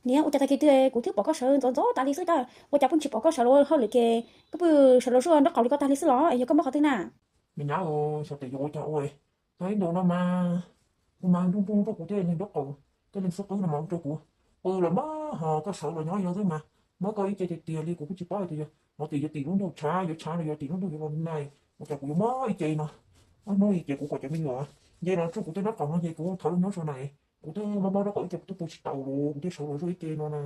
Niam, ua cas tag kis twg kuv twb pom koj sawv ntxov ntxov tas li xwb, ua cas pheej tsis pom koj sawv los hauj lwm ces koj pheej sawv los zuaj nraub qaum li ko tag li xwb los es yog koj mob qhov twg na? Me nyab, xyov tes yuav ua cas ua, tag ib ntus no mas kuv mas nruj nruj rau kuv tej leeg nraub qaum, tej leeg xub qwb no mas ua rau kuv pw los mob, ho koj sawv los nyob yog xwb mas mob koj ib ce tiag tiag li. Kuv kuj tsis paub tias yog no tias yuav tim lub ntuj tshav yuav tshav los yog tim lub ntuj yuav los nag, ua cas kuv yuav mob ib ce no. Ob hnub ib ce kuv kom cov me nyuam nce los tsuj kuv tej nraub qaum no ces kuv thov lub nyob so na, kuv twb mob mob nraub qaum ib ce kuv twb pw tsis taus los kuv thiaj sawv los zuaj ib ce no na.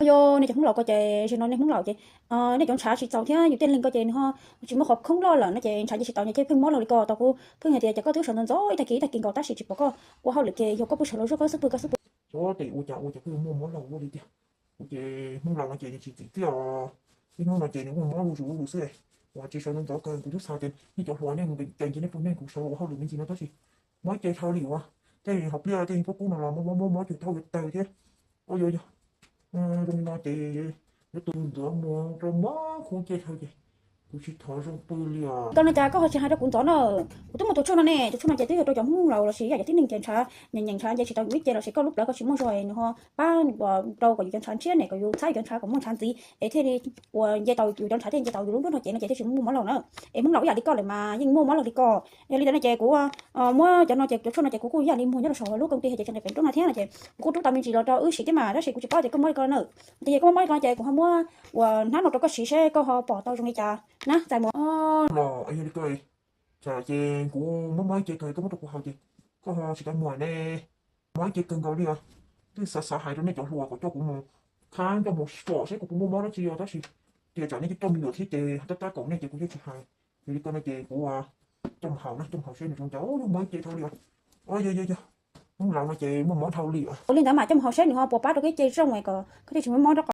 Yog nej cov Hmoob laus ko ces zaum no nej Hmoob laus ces nej cov ntshav tsis txaus thiab yus tej leeg ko ces nws ho tsis muaj qhov khoob loj lawm no ces ntshav nce tsis taus ces pheej mob laug li ko. Tau kuv pheej hais tias cas koj twb sawv ntxov ntxov ib tag kis ib tag kis nkaus tab sis tsis pom koj ua hauj lwm ces yog koj pheej sawv los zuaj koj xub pw koj xub pw. Xyov tes ua cas ua cas pheej muaj mob laug ua li tiag. Kuv ces Hmoob laus no ces nws tsis txim txiaj os, ib hnub no ces nws kuj mob zuj zus zuj zus xwb. Ua tsis sawv ntxov ntxov kawg, kuv twb xav tias nej cov hluas nej mus ncaws nce nej pw nej kuv sawv ua hauj lwm me ntsis no tab sis mob ib ce dhau li uas tej hauv pliaj tej pob kub no los mob mob mob cug tau yuav tawg thiab. Ua yog zoo no ces yuav tus ntxuav mus rau mob kuv ce dhau ces kuv tsis thov zoo pw li os. Koj no cas koj ho tsis hais rau kuv ntxov na? Kuv twb muaj tus tshuaj no ne, tus tshuaj no ces twb yog rau cov Hmoob laus los sis yog cov tib neeg ces ntshav nyeem ntshav nce tsis tau yus ib ce los sis koj lub plawv koj tsis muaj zog nws ho pab rau kom yus cov ntshav ntshiab ne, kom yus txhab yus cov ntshav kom muaj ntshav ntxiv es thiaj li ua nce tau yus cov ntshav thiaj nce tau yus lub nruab no ces no ces thiaj tsis muaj mob laug na. Es Hmoob laus ib yam li koj lawm mas yeej muaj mob laug li ko. Yog li ntawd no ces kuv muab cov no ces cov tshuaj no ces kuv kuj ib yam li muag nyob rau saum lub koom tij hais tias tseem pem roob no thiab no ces kuv kuj rub tau me ntsis los rau wb siv thiab mas tab sis kuv tsis paub tias koj mob li ko na. Ces yog koj mob mob li ko ces kuv ho muab uas hnab no rau koj siv seb koj ho pom tau zoo li cas na txais mus. Los yog li ko, tsam ces kuv mob mob ib ce kawg koj muab rau kuv haus ces koj ho tsis tau muag ne. Mob ib ce kawg nkaus li os. Twb xav xav hais rau nej cov hluas kom coj kuv mus khám coj mus som seb kuv puas muaj mob dab tsi os tab sis tias tsam nej coj me nyuam thiab ces tab tab kaum nej ces kuv yeej tsis hais. Yog li ko no ces kuv coj mus haus na, coj mus haus seb nws zoo cas. Mob ib ce dhau li os. Yog yog yog, Hmoob laus no ces muaj mob dhau li os. Ua li ntawd mas coj mus haus seb nws ho puas pab rau koj ce zoo es kom koj thiaj tsis muaj mob nraub qaum.